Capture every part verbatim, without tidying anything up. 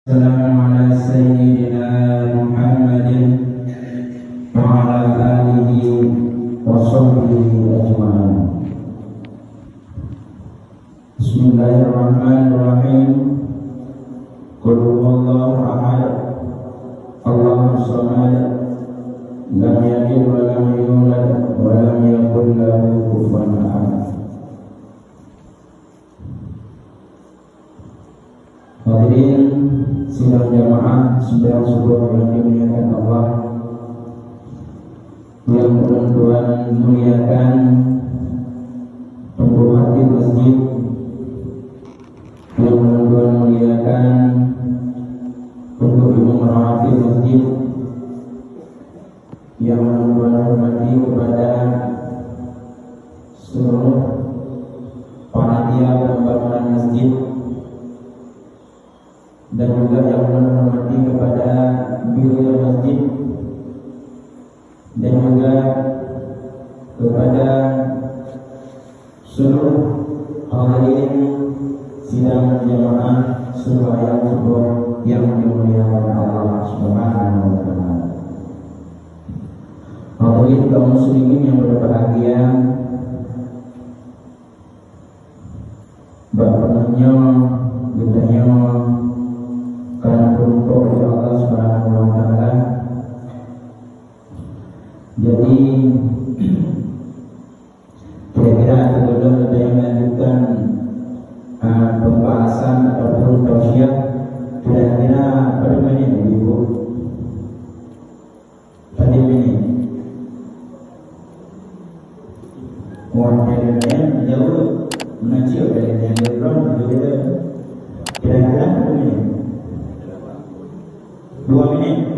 Wassalamu ala sayyidina Muhammadin wa ala alihi wa sahbihi ajma'in. Bismillahirrahmanirrahim. Qul huwallahu ahad. Allahus samad. Lam yalid wa lam yulad wa lam yakul lahu kufuwan ahad. Hadirin sidang jamaah sidang subuh yang dimuliakan Allah, yang ulôn tuan muliakan untuk khatib masjid, yang ulôn tuan muliakan untuk imam rawatib masjid, yang ulôn hormati kepada seluruh panitia pembangunan masjid dan juga yang ulôn hormati kepada bilia masjid dan juga kepada seluruh hadirin sidang jamaah sembahyang subuh yang dimuliakan Allah Subhanahu wa Taala. Hadirin kaum muslimin yang berbahagia, bak peunoh nyoe geutanyoe ka neupeurumpok lé Allah Subhanahu wa Taala. Jadi, kira-kira sebelum kita melanjutkan, ah, pembahasan ataupun tausiah, kira-kira berapa minit, Ibu? Tadi minit. Wah, dari minit jauh. Mengaji dari minit jauh, jauh. Kira-kira berapa minit? Dua minit.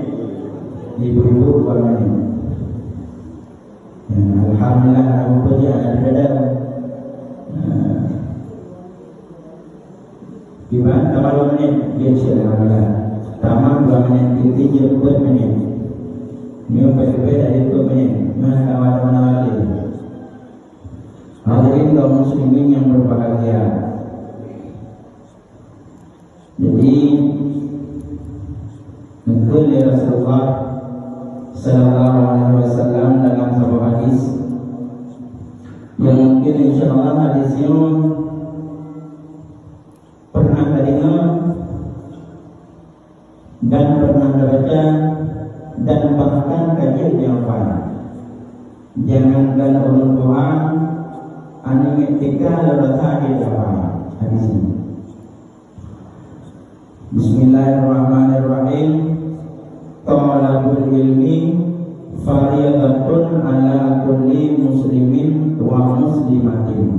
Ibu-ibu, dua minit. Ya, alhamdulillah, ada apa dia, ada dada. Nah. Iban, tamah dua minit, dia cek alhamdulillah. Tamah dua minit, titik je empat minit. Ni empat lebih dari empat minit. Nah, tamah dua minit lagi. Hadirin kaum muslimin yang berbahagia. Jadi, mungkin ya Rasulullah sallallahu alaihi wasallam dalam sebuah hadis yang mungkin insya Allah hadis ini pernah terdengar dan pernah terbaca dan bahkan kaji di hafal. Jangankan orang Tuhan, anak tika lo rasa di hafal hadis ini. Bismillahirrahmanirrahim. Thalabul ilmi fariidatun ala kulli muslimin wa muslimatin.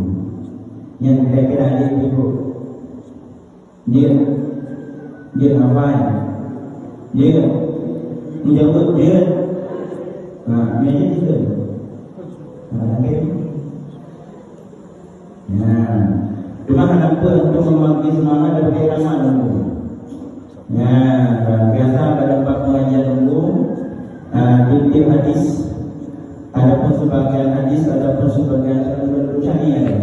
Nyan kira-kira ayat ibu. Dia, dia ngapain? Dia menjawab dia. Nah, meja tiga. Nah, okay. Nah, cuma hana peue untuk membagi semangat dan bagi ramal dulu. Nah, biasa pada tempat pengajian dulu, nah, tiap-tiap hadis, adapun sebagian hadis, adapun sebagian hadis berpecah nia.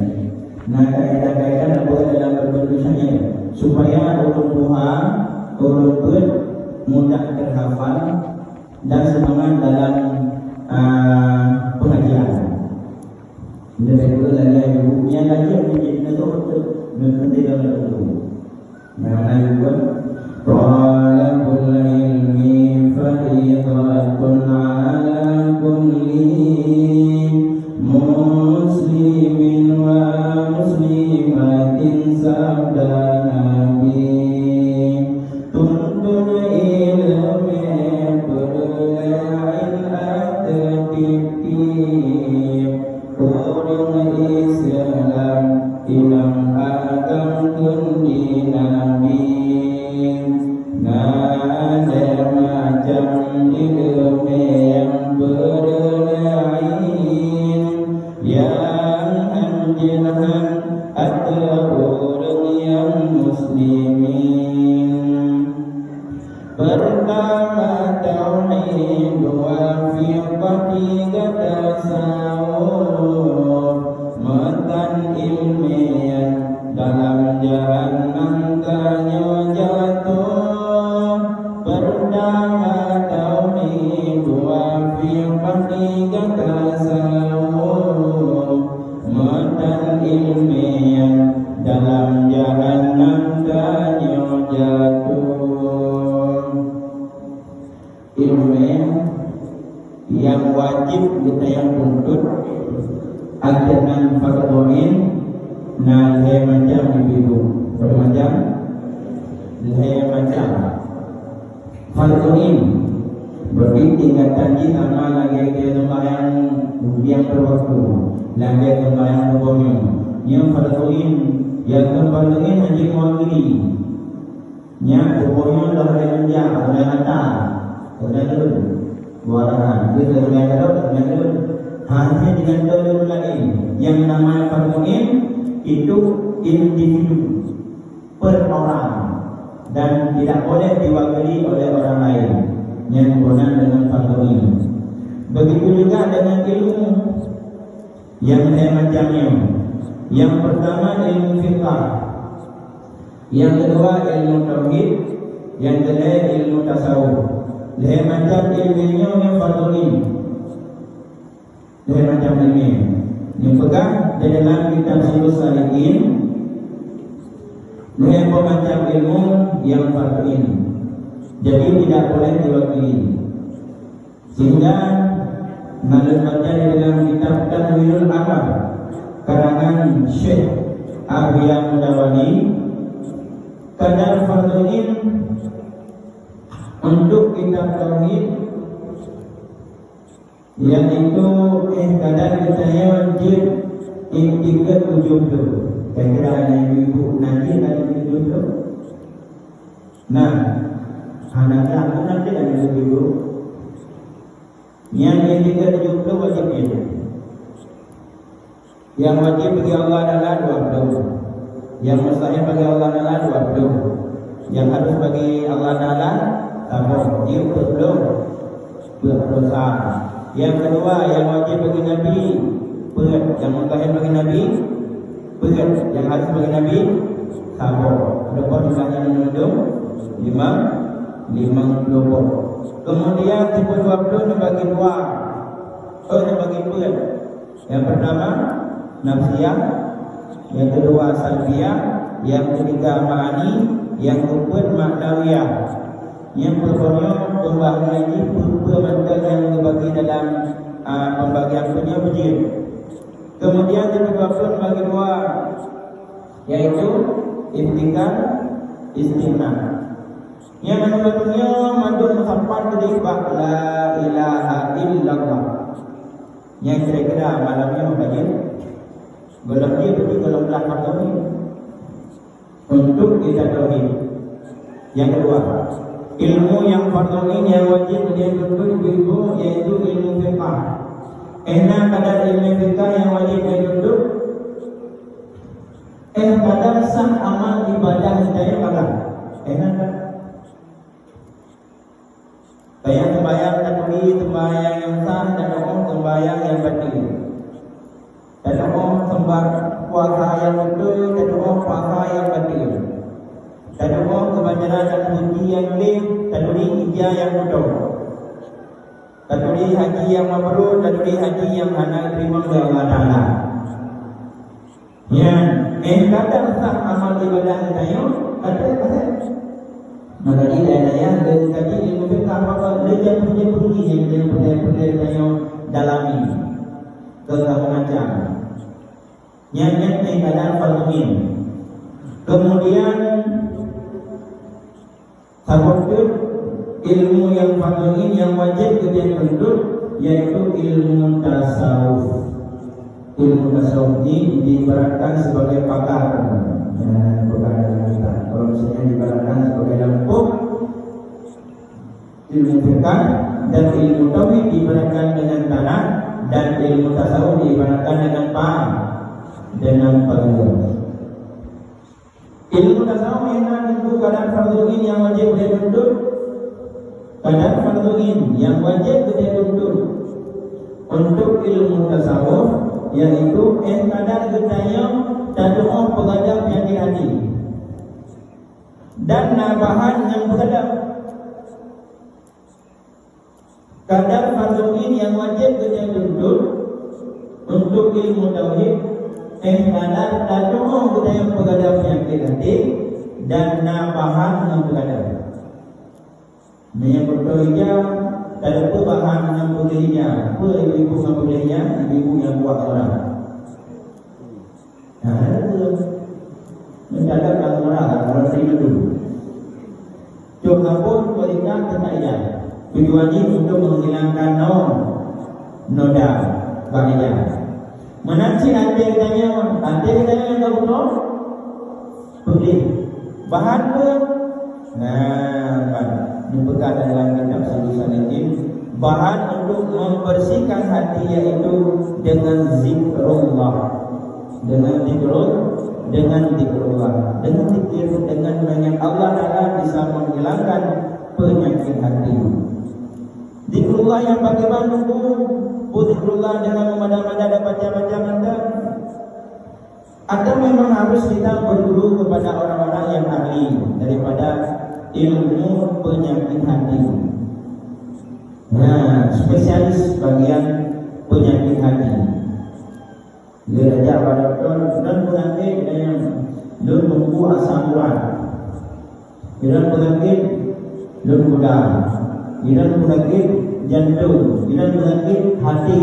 Nah, kaedah-kaedah nak buat dalam berpecah nia supaya ureueng tuha, ureueng peuet mudah terhafal dan semangat dalam, ah, pengajian. Leubeh kureueng lagèe nyan, nyan lagèe nyan jeuet neututoe, neupeuteugang lé ulôn. Nyang na lôn, "Thalabul ilmi fariidatun 'ala kulli muslimin wa muslimatin," sabda Nabi. Tuntut ileumèe peureulèe ateueh tiep-tiep ureueng Islam inong agam kheun di Nabi. Na lhèe macam ileumèe nyang peureulèe nyang anjeut han ateueh ureueng nyang muslimin. Peurtama tauhid, wal fiqh, tiga tasawuf, meutan ilmiah, dalam jahannam tanyoe jatuh. Gata sawoe meutan ileumèe, dalam jahannam tanyoe jatoh. Ileumèe nyang wajéb geutanyoe tuntut, ateueh nan fardhu ain, na lhèe macam ibu-ibu. Berapa macam? Lhèe macam. Fardhu ain, berarti tingkatan jih sama lagèe keu sembahyang nyang lima waktu, lagèe sembahyang suboh nyoe. Nyoe fardhu ain, nyang keu fardhu ain hana meuwakili. Nyan suboh nyoe lheuh lheuh jak, lheuh lheuh gata, lheuh lheuh lôn. Dua rakaat, dia lheuh lheuh lôn, lheuh lheuh lôn. Hanya dengan tolong lain, yang namanya fardhu ain itu individu. Per orang, dan tidak boleh diwakili oleh orang lain, nyang meunan dengan fardhu ain. Begitu juga dengan ilmu, nyang lhèe macam nyoe. Nyang pertama ilmu fiqah, nyang kedua ilmu tauhid, nyang keulhèe ilmu tasawuf. Lhèe macam ilmu nyoe nyang fardhu ain. Lhèe macam ilmu. Neupeugah di dalam kitab Subul Salikin, lhèe boh macam ilmu nyang fardhu ain. Jadi tidak boleh diwakili. Sehingga na lôn baca di dalam kitab Tanwirul Anwar karangan Syekh Arya Mudawali, kadar fardhu ain untuk kitab tauhid, yaitu, eh, kadar geutanyoe jeuet iktikad tujoh ploh. Kira-kira ada ibu-ibu nanti ada tujoh ploh? Nah, hana ada, hana ada tujoh ploh. Nyan iktikad tujoh ploh wajéb nyan. Nyang wajéb bagi Allah Taala dua ploh. Nyang mustahil bagi Allah Taala dua ploh. Nyang harus bagi Allah Taala saboh. Jeuet peuet ploh. Peuet ploh sa. Nyang keudua, nyang wajéb bagi Nabi, peuet. Nyang mustahil bagi Nabi, peuet. Nyang harus bagi Nabi, saboh. Leubeh nibak nyan mandum, limong, limong ploh boh. Kemudian, sipeue dua ploh neubagi dua. Oh, neubagi peuet. Nyang pertama, nafsiyah, nyang keudua, salbiyah, nyang keutiga, ma'ani, nyang keupeuet, ma'nawiyah. Nyang peuet nyoe peubahagian jih peue-peue mantong nyang geubagi dalam, a, peubagian peuet nyoe beujeuet. Kemudian, nyang keudua peuet bagi dua, yaitu i'tikad, istiqamah. Nyang mandum nyoe mandum meusapat keudéh bak la ilaha illallah. Nyang kira-kira malam nyoe ka jeuet. Gohlom jih beutôi gohlom blah fardhu ain. Untuk kita tauhid. Nyang keudua, ilmu nyang fardhu ain nyang wajéb geutanyoe tuntut ibu-ibu, yaitu ilmu fiqah. Éh na kadar ilmu fiqah nyang wajéb geutanyoe tuntut? Éh kadar sah amal ibadah geutanyoe kadar? Éh na kadar? Tanyong seumbahyang taturi seumbahyang nyang sah, taturi seumbahyang nyang bateue. Taturi seumba-, puasa nyang beutôi, taturi puasa nyang bateue. Taturi keubanjaran dan suci nyang lé, taturi ija nyang beutôi. Taturi haji nyang mabrur, taturi haji nyang hana teurimong lé Allah Taala. Nyan, éh kadar sah amal ibadah geutanyoe, kadar, kadar. Maka di dayah-dayah, lé kaji ilmu fiqah, maka lé jam-jam peurugi nyang, nyang peureulèe-peureulèe geutanyoe dalami. Keu saboh macam. Nyan, nyan éh kadar fardhu ain. Kemudian, saboh teuk ilmu nyang fardhu ain nyang wajéb geutanyoe tuntut, yaitu ilmu tasawuf. Ilmu tasawuf nyoe diibaratkan sebagai pagar. Nah, bukan dalam kitab. Kalau misalnya diibaratkan sebagai lampôh, ilmu fiqah dan ilmu tauhid diibaratkan dengan tanah, dan ilmu tasawuf diibaratkan dengan pa-, dengan pagar. Ilmu tasawuf nyang na teungku kadar fardhu ain nyang wajéb geutanyoe tuntut. Kadar fardhu ain nyang wajéb geutanyoe tuntut untuk ilmu tasawuf, yaitu éh kadar geutanyoe tatu'oh peugadang peunyakét hati. Dan na bahan nyang peugadang. Kadar fardhu ain nyang wajéb geutanyoe tuntut untuk ilmu tauhid, eh, kadar tatu'oh geutanyoe peugadang peunyakét até dan na bahan nyang peugadang. Meunyoe beutôi ija, tadeupeue bahan nyang peugleh ija. Peue ibu-ibu nyang peugleh ija? Ibu-ibu nyang buat orang. Nah, itu. Mendadak kalau orang, kalau terima dulu. Cok kapur, kualitas tetap ija. Tujuan jih untuk menghilangkan no-, noda bak ija. Meunan cit até geutanyoe, até geutanyoe nyang ka beutôi. Peugléh. Bahan peue? Nah, ban. Neupeugah dalam kitab Suluh Salikin, bahan untuk membersihkan hati yaitu dengan zikrullah. Dengan zikrul-, dengan zikrullah. Dengan zikir, dengan mengingat Allah Ta'ala bisa menghilangkan penyakit hati. Zikrullah nyang bagaimana, Bu? Bu, zikrullah dengan memada-mada dan baca-baca mantra. Atau memang harus kita berguru kepada orang-orang yang ahli daripada ilmu penyakit hati? Nah, spesialis bagian penyakit hati. Dia ajak pada doktor, dan penyakit yang lun tunggu asam urat. Iran penyakit lun guda. Iran penyakit jantung. Iran penyakit hati.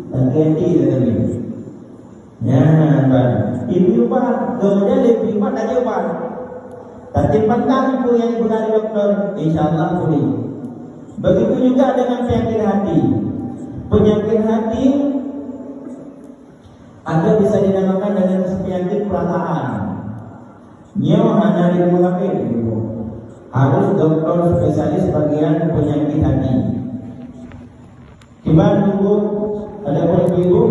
Sakit hati dia tadi. Ya, ban. Ibu ubat, kemudian lebih ubat aja ubat. Tapi pantang ibu yang ibu dari doktor, insya Allah pulih. Begitu juga dengan penyakit hati. Penyakit hati ada bisa dinamakan dengan penyakit perasaan. Nyoe hana di rumah sakit, harus doktor spesialis bagian penyakit hati. Kiban tunggu, ada pun ibu-ibu,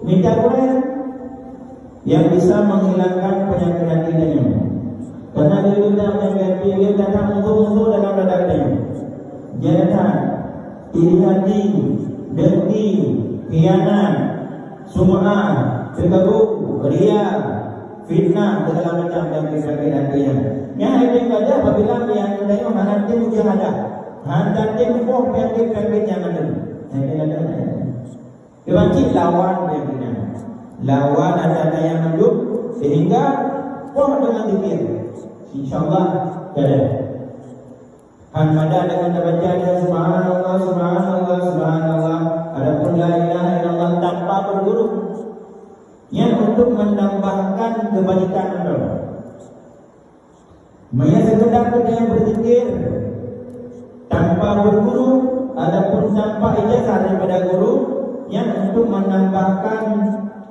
minta gurèe yang bisa menghilangkan penyakit hati tadi. Karena dia datang penyakit hati, dia datang musuh-musuh dalam dada tadi. Dia datang iri hati, dengki, khianat, sum'ah, teukeubuk, ria, fitnah, segala macam penyakit-penyakit hati nyan. Nyan hati gajah apabila penyakit tadi hana tem mujahadah, hana tem boh penyakit-penyakit nyang ada. Penyakit gajah. Kiban cit lawan penyakit nyan. Lawan ata-ata nyang mandum sehingga poh deungon zikir. Insya Allah, kada. Han mada deungon tabaca subhanallah, subhanallah, subhanallah. Adapun la ilaha illallah tanpa berguru, nyan untuk menambahkan kebaikan anda. Meunyo sekedar geutanyoe berzikir tanpa berguru ataupun tanpa ijazah daripada guru, nyan untuk menambahkan,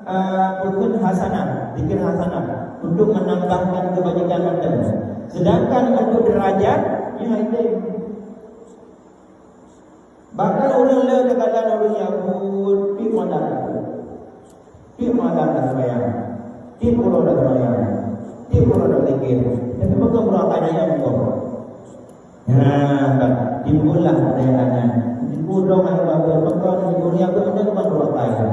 eh, bukan hasanah, zikir hasanah, untuk menambahkan kebajikan anda. Sedangkan untuk derajat, nyan hana. Bahkan ureueng le teukadan ureueng nyang buet pih malam. Pih malam dah sembahyang. Pih uroe dah sembahyang. Pih uroe dah zikir. Tapi bukan uroe akai nyan bukan. Nah, kan. Timbullah pertanyaan nyan. Timbul dong aneuk bapak, bukan ureueng nyang buet ada bukan uroe akai.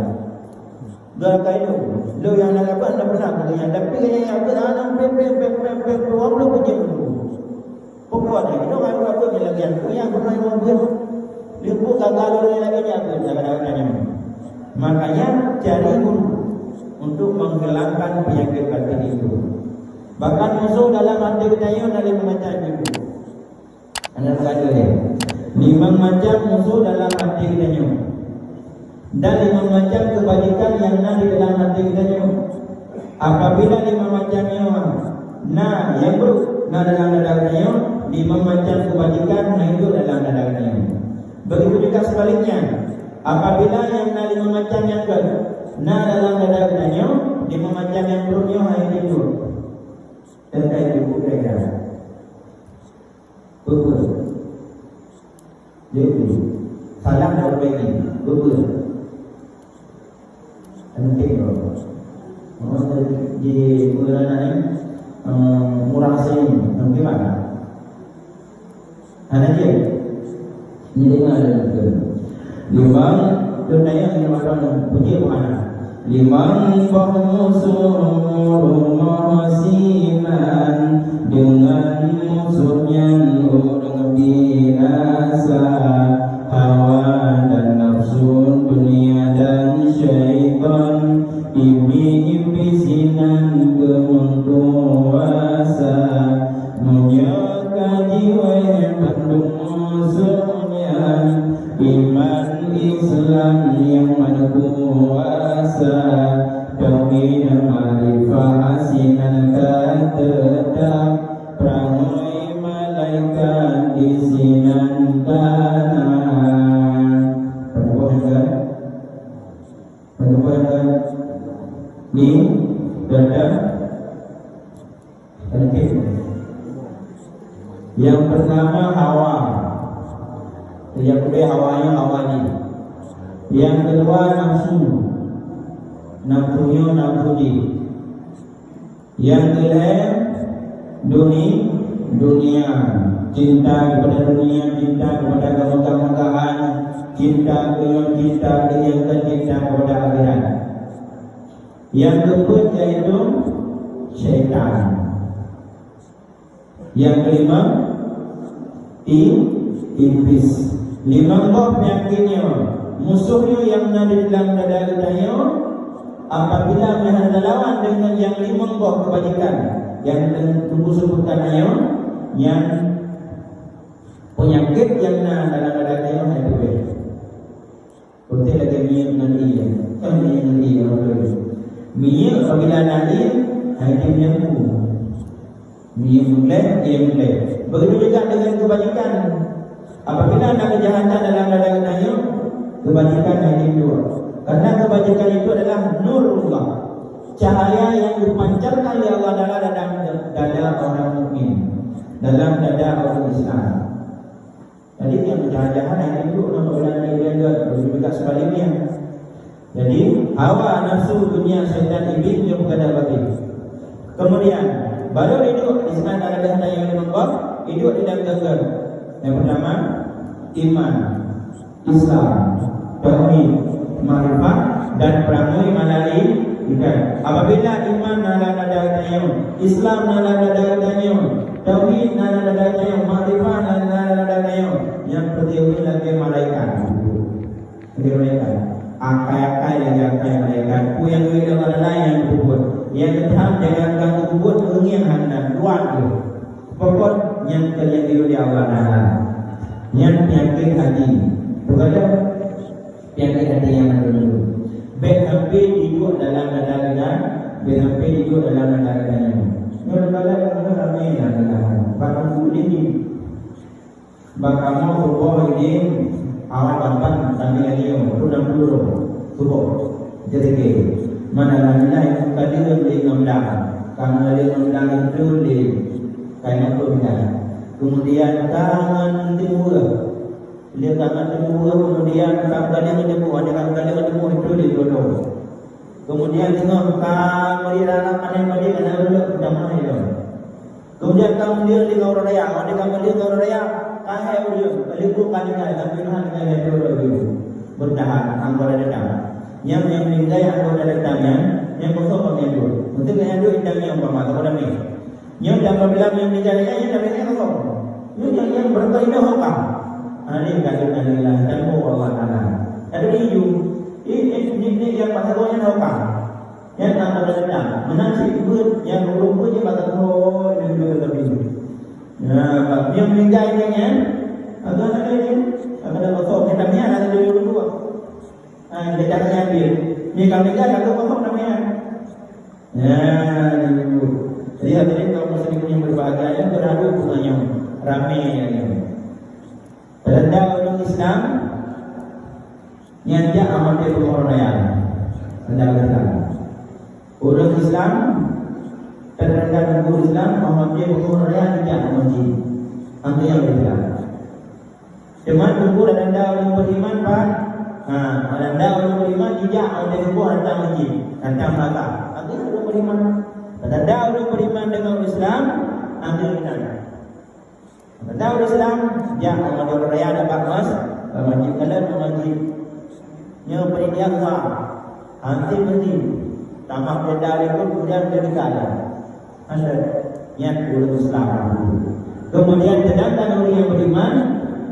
Dua kali tu. Lo nyang na lapan dah pernah kata nyan. Tapi nyang na lapan, anak pem, pem, pem, pem, pem, dua puluh pun je. Pokok ni, lo kan lapan je lagi. Aku yang pernah yang buat. Dia pun gagal orang yang lagi dia pun, kadang-kadang nyan. Makanya, cari guru untuk menghilangkan penyakit batin itu. Bahkan musuh dalam hati kita nyoe ada lima macam juga. Anda bukan boleh. Limong macam musuh dalam hati kita nyoe. Dan limong macam kebajikan nyang na di dalam hati kita nyoe. Apabila limong macam nyoe na nyang buruk na dalam dada kita nyoe, limong macam kebajikan na hidup dalam dada kita nyoe. Begitu juga sebaliknya, apabila nyang na limong macam nyang gét na dalam dada kita nyoe, limong macam nyang buruk nyoe hana hidup. Teuka hidup bukan. Betul. Jadi, salah baru lagi. Betul. Penting tu. Orang di, di Ulana ni, eh, murah sini. Bagaimana? Hana je. Ni dengar dia betul. Limong, tu tanya ni macam puji bukan? Limong boh musuh rumoh sinan, dengan musuh nyan ureueng binasa. Hawa Iman Islam nyang meukuasa, tauhid makrifah sinan ka teutab, peurangui malaikat disinan ka na. Penubuhan kan? Penubuhan kan? Ni, dan, dan. Nyang peurtama hawa. Nyang keudua hawa nyoe hawa jih. Nyang keudua nafsu. Nafsu nyoe nafsu jih. Nyang keulhèe duni-, dunia. Cinta kepada dunia, cinta kepada kemegahan-megahan, cinta keu nyoe, cinta keu nyan, cinta kepada akhirat. Nyang keupeuet yaitu syaitan. Nyang keulimong, i-, iblis. Limong boh peunyakét nyoe, musoh nyoe nyang na di dalam dada geutanyoe, apabila meuhana talawan deungon nyang limong boh keubajikan nyang teungku seubutkan nyoe, nyan peunyakét nyang na dalam dada geutanyoe hai teubiet. Kontek lagèe minyeuk ngon ié. Kan minyeuk ngon ié, orang tu. Minyeuk apabila na ié, hai dia menyambung. Minyeuk meugleh, ié meugleh. Begitu juga dengan kebajikan. Apabila na kejahatan dalam dada geutanyoe, kebajikan hai dia keluar. Karena kebajikan itu adalah nurullah. Cahaya yang dipancarkan oleh Allah Taala dalam dada orang mukmin, dalam dada orang Islam. Jadi, nyang jahat-jahat hana jeuet ngon peubuatan nyang jeuet, begitu juga sebaliknya. Jadi, hawa nafsu dunia syaitan iblis nyoe peugada babi. Kemudian, baru hidup di sana ada nyang meunggop, hidup di dalam tenggelam. Yang pertama, iman, Islam, tauhid, makrifat, dan peurangui malaikat. Apabila iman na lam dada geutanyoe, Islam na lam dada geutanyoe, tauhid na lam dada geutanyoe, makrifat na lam dada geutanyoe, nyang peuteuri lagèe malaikat. Lagèe malaikat. Akai-akai lagèe akai malaikat. Peue nyang geuyue lé Allah Taala nyang geupeubuet. Nyang teutab jangan ganggu peubuet, meungieng hana, luwat jih. Pokok nyang keu nyang geuyue lé Allah Taala. Nyan peunyakét hati. Bukan dah? Peunyakét hati nyang mandum. Bèk sampai jiduek dalam dada geutanyoe, bèk sampai jiduek dalam dada geutanyoe. Nyoe dalam dada geutanyoe ramé na dalam. Bak teungku ini. Bak kamoe suboh ini awak lapan sampai hari nyoe, tu enam puluh suboh. Jadi ke, mana alhamdulillah yang muka dia boleh enam belas. Kamu ada enam belas itu boleh kain apa kita. Kemudian tangan timur. Lé ka na teumeu'ue, keumudian ka meugaleng teumeu'ue, adak ka meugaleng teumeu'ue, itu lé jodoh. Keumudian teungoh ka meuri rara panen padi, ka na ureueng tamah ilôn. Keumudian ka meudeueng lé ngon ureueng raya, adak ka meudeueng ngon ureueng raya, ka hai ureueng, ka lheueh ka ninggai, tapi Tuhan ka lheueh ureueng laju. Beutahan, anggota datang. Nyang, nyang meuninggai anggota datang nyan, nyang kosong ka meunyan duek. Meunteuk ka nyan duek, intat nyang umpama, ka pada meh. Nyoe dan apabila nyoe meuninggai, nyan, nyan, nyan, nyan, nyan, nyan, nyan, nyan, berkah indah hokam. Ha, ni kata Allah, dan Allah Taala. Ada di hijau. Ini, ini, ini, ini yang pasal nyan hokam. Nyan tak ada datang. Menang si buet, yang urung buet, dia kata, "Oh, ini juga kami." Nah, nyoe meuninggai nyan, nyan. Agak ada ni. Agak ada kosong. Kita ni ada di dua. Ah, dia tak ada ambil. Ni kami kan ada kosong namanya. Ya, ibu. Jadi, hadirin kaum muslimin yang berbahagia, yang beradu bukan yang ramai yang ini. Tanda orang Islam yang jak amat dia penghormatan. Tanda orang Islam. Orang Islam, tanda orang Islam, amat dia penghormatan yang jak amat dia. Antu yang Islam. Teuma teungku dan anda ureueng beriman, Pak. Ha, dan anda ureueng beriman, jijak ureueng teungku hantam masjid, hantam neraka. Ada ureueng beriman. Dan anda ureueng beriman dengan Islam, ada iman. Dan anda ureueng Islam, jak ureueng raya dapat mas, masjid kalian masjid. Nyoe perintah Allah. Anti berhenti. Tambah perintah berikut, kemudian menjadi kaya. Ada niat ureueng Islam. Kemudian sedangkan orang yang beriman,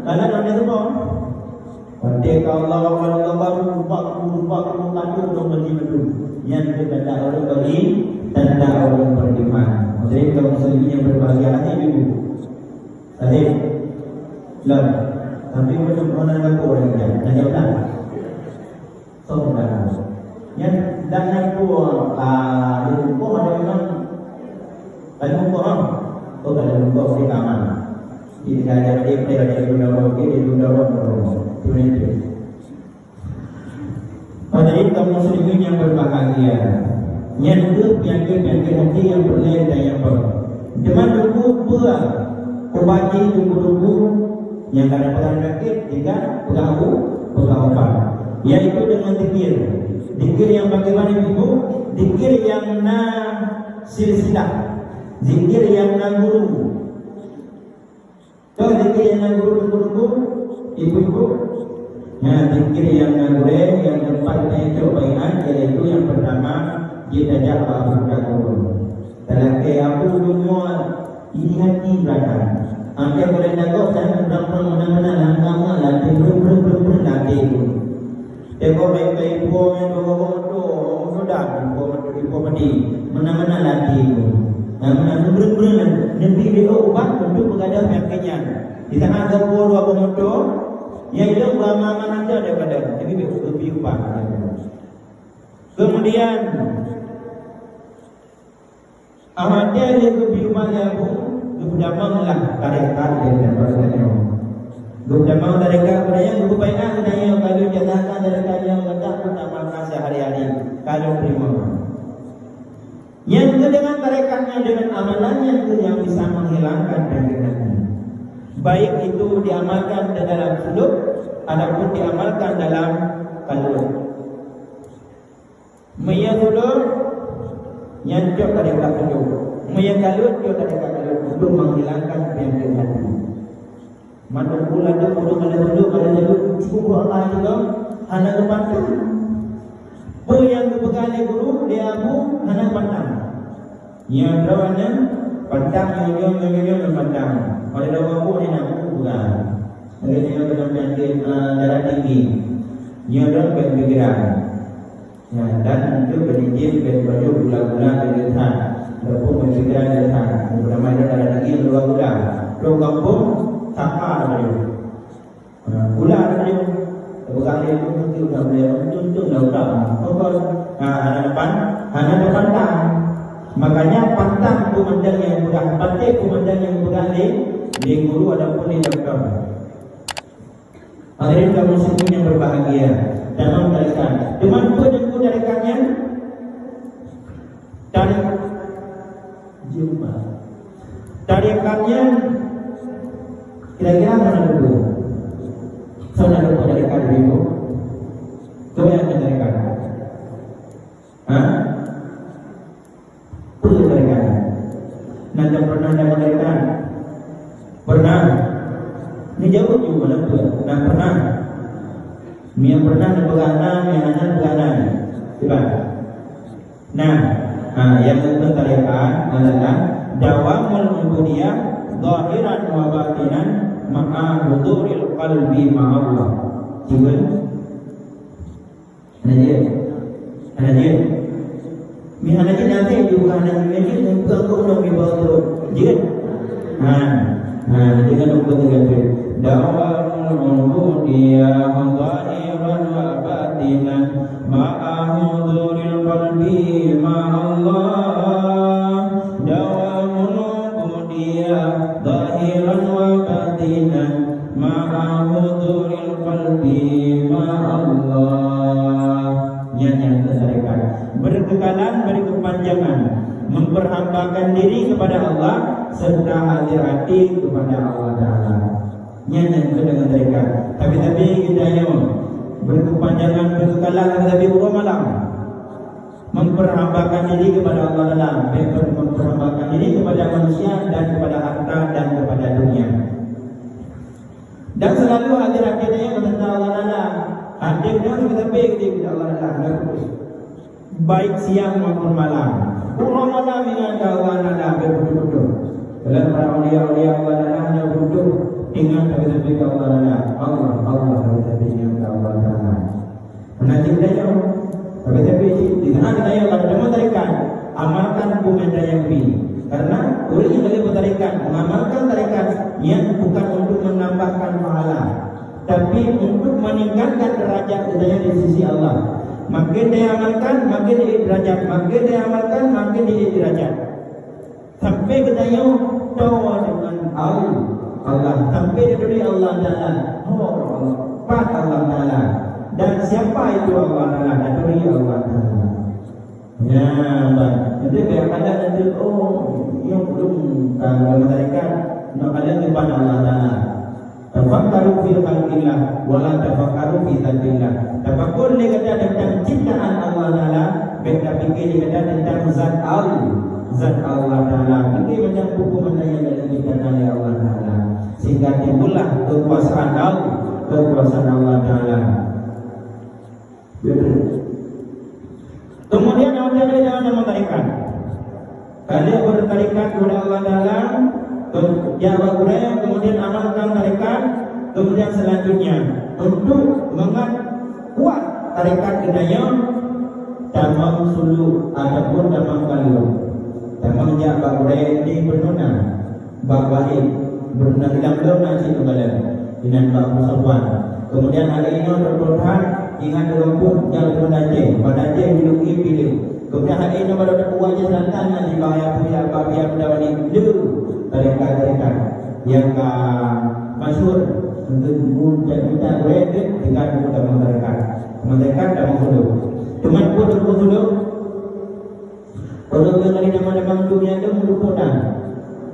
kalau ada semua. Watèe ka Allah, Allah, Allah, rupa, rupa, rupa, rupa, rupa, nyan keu tanda ureueng beri, tanda ureueng beriman. Jadi, kaum muslimin yang berbahagia hati, Ibu. Tadi, lah, tapi macam mana nak buat lagi? Nak jawab tak? Sombong. Nyan dan nyang dua, ah, di muka ada memang. Tadi muka, ah. Oh, kalau muka, saya tak aman. Jadi, saya ada di, saya ada di dalam, di dalam, di dalam. Itu yang itu. Hadirin kaum muslimin yang berbahagia, nyan keuh penyakit-penyakit hati nyang peureulée dan nyang peureulée. Teuma teungku peue ubat jih teungku-teungku nyang ka na peugah sakét, tiga, peugah u-, peugah ubat, yaitu dengan zikir. Zikir nyang bagaimana ibu? Zikir nyang na silsilah, zikir nyang na guru. Toh zikir nyang na guru teungku-teungku, ibu-ibu? Nah, zikir nyang na gurée nyang teumpat geutanyoe cok baiát, yaitu nyang peurtama, jeuet tajak bak Abu Daud. Talakée Abu Daud, ini hati belakang. Angkée boleh dagok dan urang-urang meunan-meunan lam kama lam breueng-breueng-breueng-breueng lam até. Tengok baik-baik ipo nyan dua boh moto, moto dan ipo, ipo padi. Meunan-meunan lam até ipo. Nah, meunan breueng-breueng nyan, neubi lé ubat untuk meugadoh penyakit nyan. Di saat geupo dua boh moto, ya ilong beramal-amal aja daripada neubi, neubi ubat. Kemudian, Ahmad Dhani geubri umat lé Abu, geupeutamong lah tarekat dan dapat nyoe. Geupeutamong tarekat budaya, geupeubaikkan budaya, kalau jazahkan tarekat nyang letak utamakan sehari-hari, kalau terima. Yang ke dengan tarekat nyan, dengan amalan nyan tu yang bisa menghilangkan penyakit hati. Baik itu diamalkan di dalam suluk ataupun diamalkan dalam kaluet. Meunyoe tulông, nyan cok tarekat tulông. Meunyoe kaluet, cok tarekat kaluet untuk menghilangkan penyakit hati. Mandum bulan tu, ureueng ada tulông, ada tulông, cukup dua kali tu, hana geupantang. Peue nyang geupeugah lé guru, lé Abu, hana geupantang. Nyoe droe nyan pantang, nyoe, nyoe, nyoe, nyoe, nyoe pantang. Oleh droe Abu ni nak buku peugah. Lagèe nyoe keunan penyakit, eh, darah tinggi. Nyoe droe bèk pikiran. Ya, dan untuk penijin bèk baju gula-gula dari lesan. Walaupun berpikiran dari lesan. Beureumaih darah tinggi keluar gula. Droe gampông, sapa baju. Ha, gula tadi, peugah lé guru tu dah boleh tuntung dah udah. Pokok, ha, hana depan, hana terpantang. Makanya pantang peumandang nyang peugah, patéh peumandang nyang peugah lé, lé guru ataupun lé doktor. Hadirin kaum muslimin yang berbahagia, dalam tarekat. Teuma peue teungku tarekat nyan? Tarekat. Jumpa. Tarekat nyan kira-kira mana dulu? Sana dulu tarekat dulu. Kau yang akan tarekat. Ha? Peue tarekat? Nah, dah pernah dah tarekat? Pernah. Ni jawab juga mana pun. Nah, pernah. Ni yang pernah ni peugah na, ni hana peugah na. Cuba. Nah, ha, yang keutarikan adalah dawamul ubudiyah zahiran wa batinan ma'a huduril qalbi ma'allah. Cuba. Hana jeuet. Hana jeuet. Mi hana jeuet nanti juga hana jeuet, nanti bukan kau nak mi bawa turun. Jeuet. Ha. Ha, dengan hukum dengan tu. Dawamul ubudiyah zahiran wa batinan. Ma'a huduril qalbi ma'allah. Dawamul ubudiyah zahiran wa batinan. Ma'a huduril qalbi ma'allah. Nyan nyang keu tarekat. Berkekalan, berkepanjangan. Memperhambakan diri kepada Allah serta hadir hati kepada Allah Ta'ala. Nyan nyang keu dengan tarekat. Tapi-tapi kita nyoe berkepanjangan, berkekalan, tapi uroe malam. Memperhambakan diri kepada Allah Taala, memper-, memperhambakan diri kepada manusia dan kepada harta dan kepada dunia. Dan selalu hadir hati nyan kepada Allah Taala. Hadir nyoe sampai-sampai kepada Allah Taala. Baik siang maupun malam. Uroe malam ingat keu Allah Taala betul-betul. Dalam para aulia-aulia Allah Taala hana betul ingat sampai-sampai keu Allah Taala. Allah, Allah sampai-sampai ingat keu Allah Taala. Meunan cit tanyoe, tapi-tapi di saat tanyoe ka teumé tarekat, amalkan peumandang nyang bi. Karena ureuëng nyang lagée beutarekat, mengamalkan tarekat, nyan bukan untuk menambahkan pahala, tapi untuk meningkatkan derajat geutanyoe di sisi Allah. Makin taamalkan, makin diék derajat. Makin taamalkan, makin diék derajat. Sampai geutanyoe toe deungon Allah. Sampai taturi Allah Taala. Ho Allah, pat Allah Taala. Dan siapa itu Allah Taala? Taturi Allah Taala. Ya, bah. Nanti biar kadang nanti, oh, yang belum kalau mereka nak kadang depan Allah Taala. Tafakkaru fi khalqillah wa la tafakkaru fi dzatillah. Tafakur lé gata tentang ciptaan Allah Taala, bèk tapikir lé gata tentang zat Allah, zat Allah Taala. Pikir macam buku mana yang dah diciptakan oleh Allah Taala. Sehingga timbullah kekuasaan Allah, kekuasaan Allah Taala. Kemudian awak lé jangan meutarikat. Ka lheueh beutarikat kepada Allah Taala, ke-, jak bak gurée, kemudian amalkan tarekat, kemudian selanjutnya untuk mangat kuat tarekat geutanyoe, tamong suluk ataupun tamong kalon. Tamong jak bak gurée di peununa. Bak balek, beureuneuk lam lôn na cit neukalon. Inan bak Abu Sofwan. Kemudian hari inoe dokto that ingat ureuëng phon nyang ureuëng Aceh, ban Aceh juluki piléh. Kemudian hari inoe bak dokto Abu Aceh Selatan na di Bahaya Puya, bak Biak Muda Bani. Lé tarekat-tarekat nyang ka masyhur untuk buta-buta gurée tinggal buku tamong tarekat. Tamong tarekat, tamong suluk. Teuma buku tamong suluk. Ureuëng nyang laén nyang mandum dunia tu meulumpah that.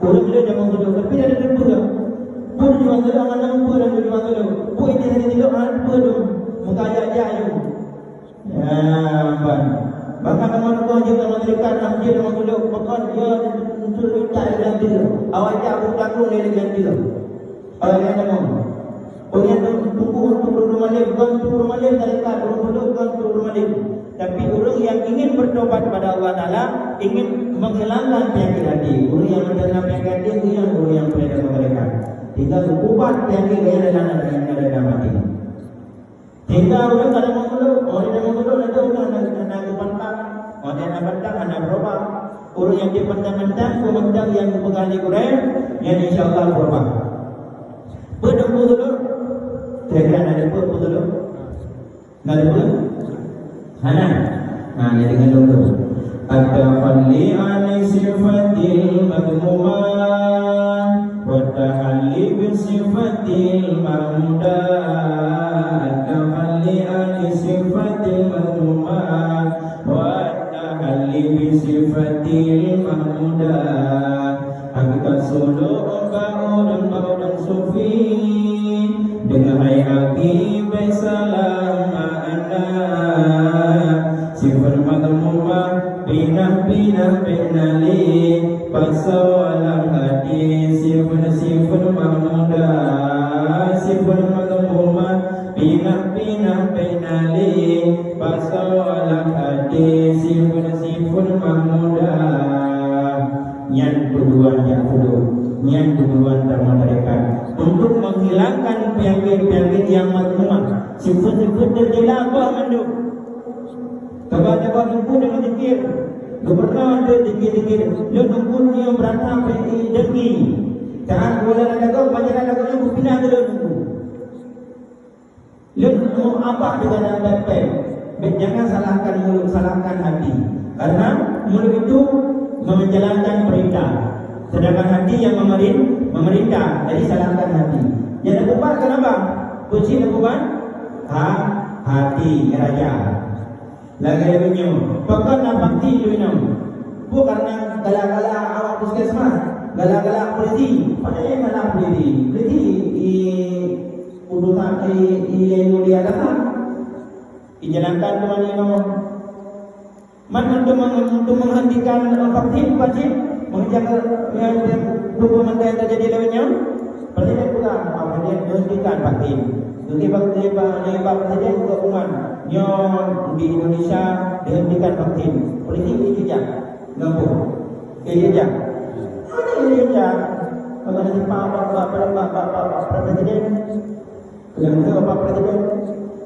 Ureuëng le nyang meududuk, tapi ada dua. Pun juga tu hana nampak dan juga tu. Pun ini hanya tidur hana nampak tu. Muka aja-aja aja. Ya, ban. Bahkan teman-teman je dalam mereka nak je dalam duduk, bahkan dia untuk minta dia. Awak tak berlaku dia dengan dia. Awak yang nama. Pengen tubuh untuk ureuëng malém, bukan untuk ureuëng malém tarekat, ureuëng pondok bukan untuk ureuëng malém. Tapi ureuëng yang ingin bertobat kepada Allah Taala, ingin menghilangkan penyakit hati. Ureuëng yang menderita penyakit hati, ureuëng yang, ureuëng yang pernah mereka. Tinggal ubat penyakit yang ada dalam, yang ada dalam hati. Tinggal ureuëng kalau mau dulu, orang yang mau dulu nanti ureuëng anak, anak geupantak, orang yang pantak, anak berubah. Ureuëng yang dipandang-pandang, pemandang yang dipegang di gurée, yang insya Allah berubah. Peue teungku tulok? Kira-kira na teungku tulok? Na teungku? Hana. Nah, jadi ngon teungku. At-takhalli an sifatil madhmumah wa tahalli bi sifatil mahmudah. At-takhalli an sifatil madhmumah wa tahalli bi sifatil mahmudah. Hakikat suluk bak ureuëng, bak ureuëng sufi, deungon hai aki bèk salah makna. Sifeut madhmumah pinah-pinah bèk na lé, pasoe lam hati sifeut-sifeut mahmudah. Sifeut madhmumah pinah-pinah bèk na lé, pasoe lam hati sifeut-sifeut mahmudah. Nyan tujuan jak tulok, nyan tujuan tamong tarekat, untuk menghilangkan penyakit-penyakit yang madhmumah, sifeut-sifeut tercela bah mandum. Keuba-keuba teungku deungon zikir, gubernur tu zikir-zikir, lôn teungku nyoe beurata pih dengki. Saat geuwala lam lagoe, panjang lagoe nyoe beupinah keu lôn teungku. Lôn meuabah deungon nyang pèng-pèng. Bèk jangan salahkan mulut, salahkan hati. Karena mulut itu menjalankan perintah. Sedangkan hati yang memerin-, memerintah. Jadi salahkan hati. Nyang neuubat keunan bah? Peue cit neuubat? Ha, hati raja. Lagèe lôn nyoe, pakon na vaksin lôn nyoe? Bukan karena galak-galak awak puskesmas, galak-galak polisi. Padahai salah polisi. Polisi i urusan i, i, i mulia datang. Ijalankan Tuhan inoe. Man untuk meng-, untuk menghentikan vaksin, vaksin, menghentikan, eh, perubahan yang terjadi lewat nyoe. Presiden pulang, ah, presiden menghentikan vaksin. Jadi, bak, jadi, bak, jadi, bak presiden juga hukuman. Nyoe di Indonesia dihentikan vaksin. Polisi dijejak. Ngampun. Dijejak. Mana dijejak? Mana dijejak? Bak, bak, bak, bak, bak, bak, bak presiden. Kenapa bak presiden?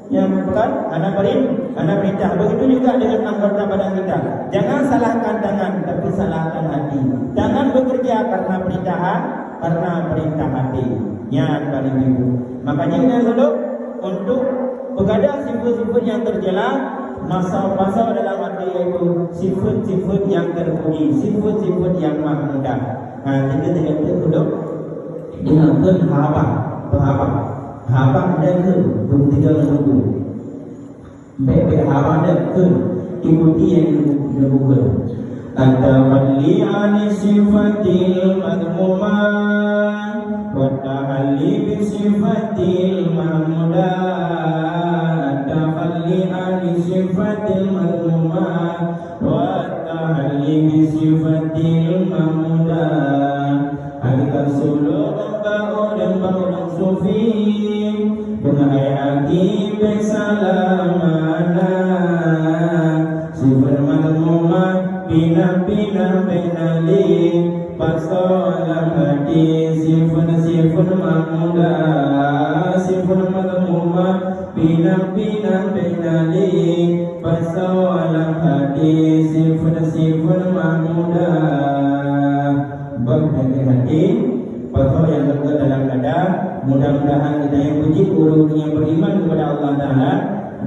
Nyang bukan, hana perin-, hana perintah. Begitu juga dengan anggota badan kita. Jangan salahkan tangan, tapi salahkan hati. Tangan bekerja karena perintahan, karena perintah hati. Nyan paling ibu. Makanya kita dulu untuk peugada sifat-sifat yang tercela, masa-masa dalam hati, yaitu sifat-sifat yang terpuji, sifat-sifat yang mahmudah. Ha, kita tengok tu dulu. Dengan penghabang, penghabang. Habang dan ke, belum tiga minggu. Bèk-bèk haba deuh kheun, ikuti nyang geuneuk-, geuneuk kheun. At-takhalli 'ani sifatil madhmumah, wat-tahalli bi sifatil mahmudah. At-takhalli 'ani sifatil madhmumah, wat-tahalli bi sifatil mahmudah. Hai tasulok bak ureueng, bak ureueng sufi, deungon hai akhé bèk salah makna. Sifeut madhmumah pinah-pinah bèk na lé, pasoe lam até sifeut-sifeut mahmudah. Sifeut madhmumah pinah-pinah bèk na lé, pasoe lam até sifeut-sifeut mahmudah. Beuhati-hati, pasoe nyang leubeh dalam dada. Mudah-mudahan geutanyoe beujeuet ureueng nyang beriman kepada Allah Taala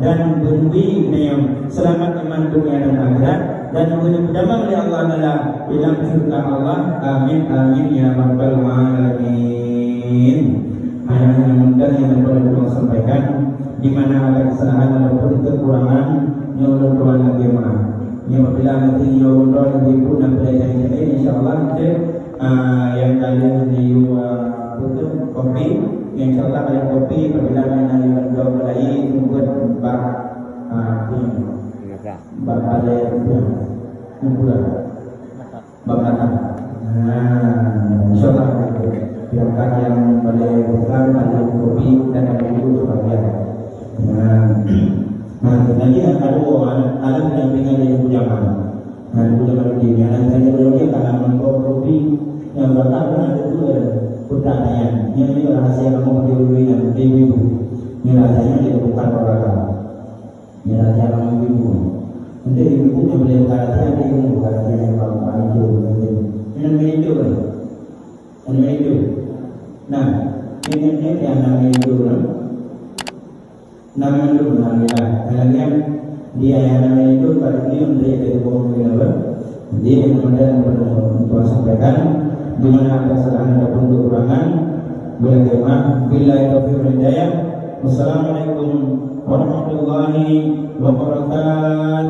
dan beuneubi geutanyoe selamat iman dunia dan akhirat dan beudamong lé Allah Taala di dalam syurga Allah. Amin, amin, ya rabbal alamin. Hanya yang mudah yang dapat saya sampaikan, di mana ada kesalahan ataupun kekurangan, nyoe ulôn tuan lagi maaf. Nyoe apabila nanti nyoe ulôn tuan lagi pun dan pada jari-jari, insya Allah nanti, ah, yang kalian di, ah, tutup kopi, insya Allah kalian kopi apabila main lagi ulôn tuan lagi, tunggu bak, ah, punya. Bak balai punya. Tunggu lah. Bak mata. Nah, insya Allah. Silakan yang boleh buka, boleh kopi dan dulu sebagian. Nah, nah, nanti yang kedua, alam yang tinggal di Ibu Jamal. Nah, Ibu Jamal di sini. Anak saya dulu dia karena mengkop kopi yang bakal pun ada dua pertanyaan. Yang ini rahasia kamu pakai dulu yang ibu. Ini rahasianya kita bukan orang. Nyan lagèe ureueng ibu. Enteuk ibu nyang boleh buka hati, enteuk ibu buka hati nyang bak, bak itu, gitu. Nyan namanya itu kan? Nyan namanya itu. Nah, nyan, nyan, nyan nyang namanya itu kan? Namanya itu, nah, ya. Nyan lagèe nyan, dia nyang namanya itu, pada dia untuk dia jadi bohong gitu, kan? Jadi, mudah-mudahan dapat untuk sampaikan di mana ada kesalahan ataupun kekurangan. Bila jemaah, billahi taufiq wal hidayah. Wassalamualaikum warahmatullahi wabarakatuh.